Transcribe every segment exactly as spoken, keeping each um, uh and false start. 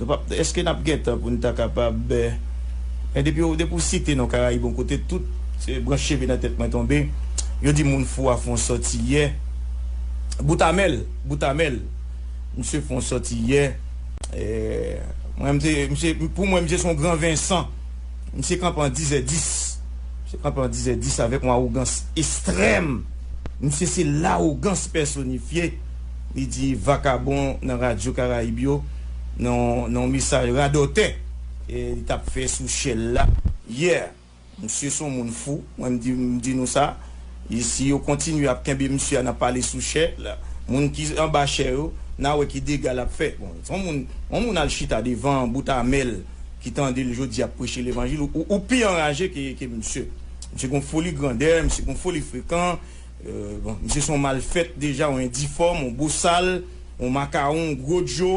Nou p ap, èske n ap gen tan pou n ta kapab, eh, men depi, depi w site non Karayib yon kote, tout, eh, branch cheve nan tèt mwen tonbe. Yo di moun fou a fè yon sòti yè. Boutamèl, Boutamèl, misye fè yon sòti yè. Eh, mwen, misye, misye, pou mwen, misye se yon gran Vensan. Misye kanpe an dizè dis. Misye kanpe an dizè dis avèk yon awogans ekstrèm. Misye se lawogans pèsonifye. Li di vakabon nan Radyo Karayib yo, nan, nan yon mesaj radòtè, eh, li t ap fè sou Shell la yè. Misye se yon moun fou, mwen m di, m di nou sa. E si yo kontinye ap kenbe misye a nan pale sou Shell, moun ki anba Shell yo, n a wè ki dega l ap fè. Bon, se yon moun, yon moun al chita devan Boutamèl ki tande l jodi ap preche levanjil, ou, ou, ou pi anraje ke, ke misye. Misye gon foli grandè, misye gon foli frekan, eh, bon, misye se yon malfèt deja, yon endifòm, yon bosal, yon makawon, yon gwo djo,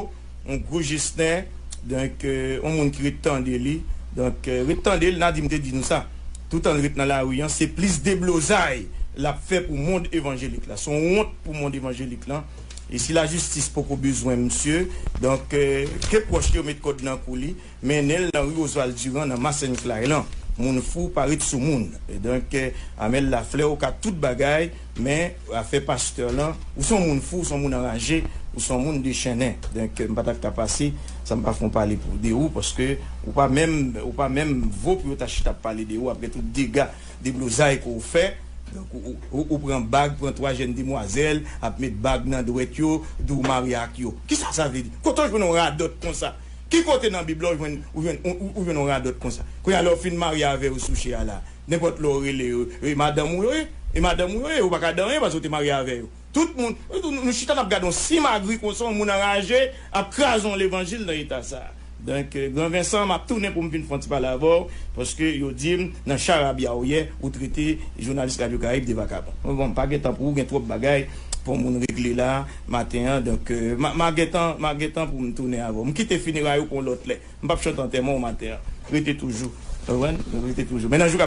yon gwo jestè. Donk, eh, yon moun ki ret tande li. Donk, eh, ret tande l, n a di m te di nou sa. Toutan l ret nan lari an, se plis deblozay l ap fè pou mond evanjelik la. Se yon wont pou mond evanjelik lan. E si lajistis poko bezwen misye, donk, eh, ke pwòch li yo met kòd nan kou li, mennen l nan ri Oswald Durand nan Masenn Klay lan. Moun fou pa ret sou moun. E donk, eh, Amel Lafleur, ou ka tout bagay, men afè pastè lan, ou se yon moun fou, ou se yon moun anraje, ou se yon moun dechennen. Donk, eh, m pa t ap ka pase san m pa fè yon pale pou, de ou, paske ou pa menm, ou pa menm vo pou yo ta chita ap pale de ou, apre tout dega, deblozay ke w fè. Donk, ou, ou, ou, ou pran bag, pran twa jèn demwazèl, ap met bag nan dwèt yo, di w marye ak yo. Kisa sa vle di? Kote w jwenn yon radòt konsa? Ki kote nan Bib la w jwenn, ou jwenn, ou, ou, ou jwenn yon radòt konsa? Kounye a, lè w fin marye avè yo sou Shell la, nenpòt lè w rele yo, e madanm ou yo ye, e madanm ou yo ye, ou pa ka di anyen paske w te marye avè yo. Tout moun, nou, nou chita n ap gade yon simagri konsa, yon moun anraje, ap kraze yon levanjil nan eta sa a. Donk, eh, Gran Vensan, m ap tounen pou m vin fè yon ti pale avè w, paske yo di m, nan charabya w yè, ou trete jounalis Radyo Karayib de vakabon. Bon, m pa gen tan pou ou, gen twòp bagay pou yon moun regle la, maten an. Donk, eh, m a, m a gen tan, m a gen tan pou m tounen avè w. M kite fineray ou pou yon lòt lè. M p ap chante antèman w maten an. Rete toujou. Ou konprann? Rete toujou. Men nan jou k ap